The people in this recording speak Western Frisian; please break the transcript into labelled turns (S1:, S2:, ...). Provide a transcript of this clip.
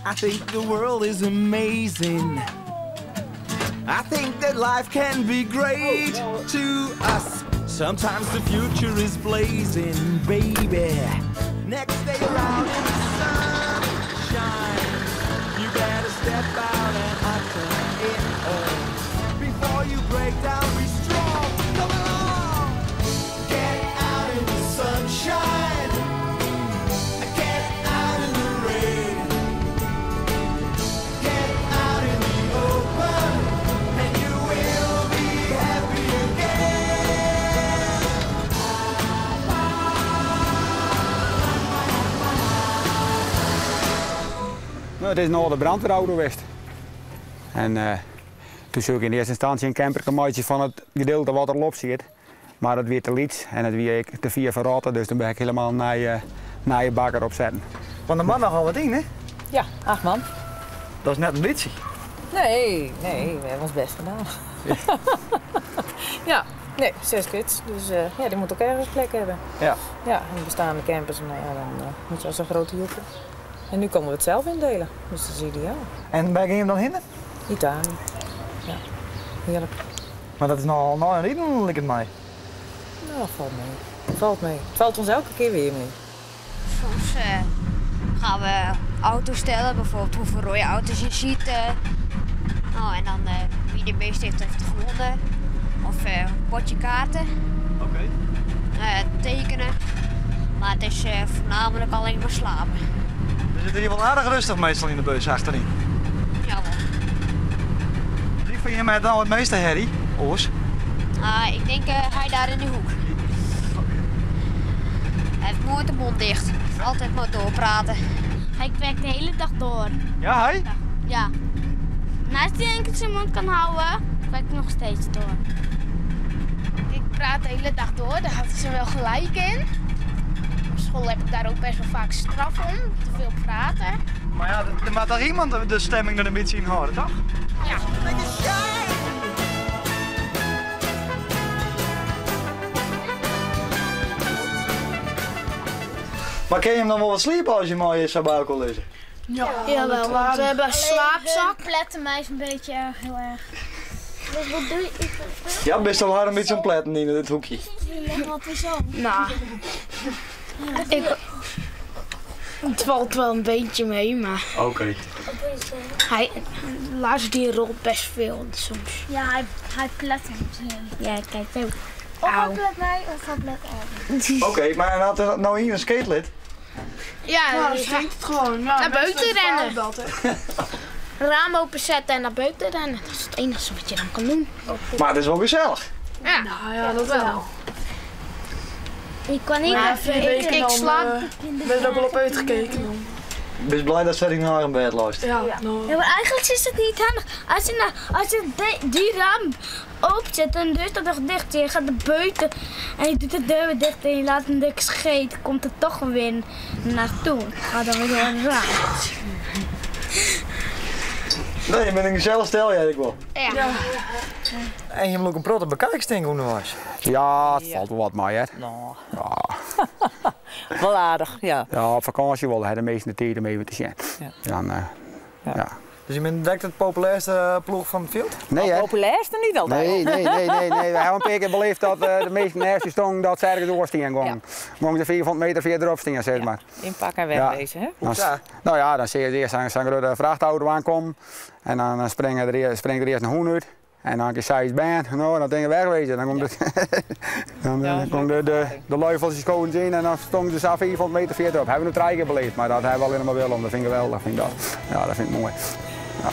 S1: I think the world is amazing. I think that life can be great to us. Sometimes the future is blazing, baby. Next day you're out in the sunshine. You better step out and utter it all. Before you break down, be strong. Come along. Get out in the sunshine. Get out in the rain. Get out in the open, and you will be happy again.
S2: No, it is in âlde brandweerauto west. En toen soe ik yn earste ynstânsje in camperke meitsje fan it gedeelte wat der al op siet. Mar dat wie te lyts en it wie ek te fier ferrotte, dus toen ben ik hielendal in nije bak derop setten.
S3: Want der moat nochal wat yn, hè?
S4: Ja, acht man.
S3: Dat is net in bytsje.
S4: Nee, nee, we hawwe ons bêst dien. Ja, nee, seis kids. Dus ja, dy moatte ek ergens plek hawwe. Ja, en besteande campers, no ja, dan moatte je al sa'n grutte joekel. En nu koene we it sels yndiele, dus dat is ideaal.
S3: En wêr geane jim dan hinne?
S4: Italië. Ja, hearlik.
S3: Mar dat is nochal in ein riden, liket my.
S4: No, falt mei. Falt mei. It falt ús elke kear wer mei.
S5: Soms gean we auto's telle, bijvoorbeeld hoeveel rode auto's je ziet. No, en dan wie de meeste heeft, heeft gewonnen. Of een potje kaarten. Tekenen. Mar it is voornamelijk allinnich mar slape.
S3: Dus it is hjir wol aardich rêstich meastal yn de bus achteryn?
S5: Jawol.
S3: Wa fan jim hat no it measte herrie, oars?
S5: Ah, ik tink hy dêr yn de hoek. Hy hat noait de mond ticht. Altyd mar trochprate.
S6: Hy kwekt de hiele dei troch.
S3: Ja, hy?
S6: Ja. Neist hy ienkear syn mond kin hâlde, kwekt noch steeds troch.
S7: Ik praat de hiele dei troch, dêr hat se wol gelyk yn. Op skoalle ha ik dêr ek bêst wol faak straf om, te folle prate.
S3: Mar ja, der moat dochs immen de stimming der in bytsje yn hâlde, dochs?
S7: Ja.
S1: Make it shine.
S3: Mar kinne jim dan wol wat sliepe as je mei sa by elkoar lizze?
S7: Ja, Jawel, want we hawwe in sliepsek.
S6: Plette my in bytsje erch, hiel erch. Wat doe je?
S3: Ja, bist al har in bytsje oan pletten yn it hoekje.
S6: Wat is dat?
S7: No, ik, it falt wol in bytsje mei, mar hy, Lars dy rolt bêst folle soms.
S6: Ja, hy plet soms. Ja, kyk sa. Of hy plet my, of hy plet Alvin.
S3: Oké, mar en as der no ien in skeet lit?
S7: Ja,
S8: Nou, dan stinkt it gewoan. Ja,
S7: Nei
S8: bêst
S7: bûten
S8: it
S7: rinne.
S8: Dat, hè.
S7: Raam opensette en nei bûten rinne. Dat is it iennichste wat je dan kinne dwaan.
S3: Mar it is wol gesellich.
S7: Ja,
S8: No ja, dat wol.
S6: Ik kin net
S8: Na 4 wike
S7: ik
S8: dan
S7: sliep.
S8: bin der ek wol op útkeken dan.
S3: Bist bliid dat se yn har bêd leist?
S8: Ja, no.
S6: Ja, mar eigentlik is it net handich. As je, no, as je dy raam openzet en de deur stiet noch ticht, je giet nei bûten en je docht de deur wer ticht en je lit in dikke skeet, komt it dochs wer nei ta. Giet dan wer troch it raam.
S3: Nee, je binne in gesellich stel, hear ik wol.
S7: Ja.
S3: En jim lûke in protte bekijks tink ûnderweis.
S2: Ja, it falt wol wat mei, hè.
S4: No.
S2: Ja.
S4: Wol aardich, ja.
S2: Ja, op fakânsje wol, ha de measten de tiid om even te sjen. Dan, ja.
S3: Dus je binne direkt it populêrste ploech fan it fjild?
S2: Nee, hè?
S4: Populêrste net altyd.
S2: Nee, nee, nee, nee, nee. We hawwe in pear kear beleefd dat de minsken neist ús stonden dat se ergens oars stean gongen. Gongen se 500 meter fierderop stean, sis mar.
S4: Ynpakke en wegwezen, hè?
S2: Dan, no ja, dan seach je earst sa'n grutte frachtauto oankommen en dan springt der earst in hûn út. En dan kin seis bern, no, dan tinke wegwezen. Dan komt, dan komt de luifeltjes skoden yn en dan stonden se sa 500 meter fierderop. Hawwe we noch trije kear beleefd, mar dat hawwe we allinnich mar wol om. Dat fyn ik geweldich, fyn ik dat. Ja, dat fyn ik moai. Ja.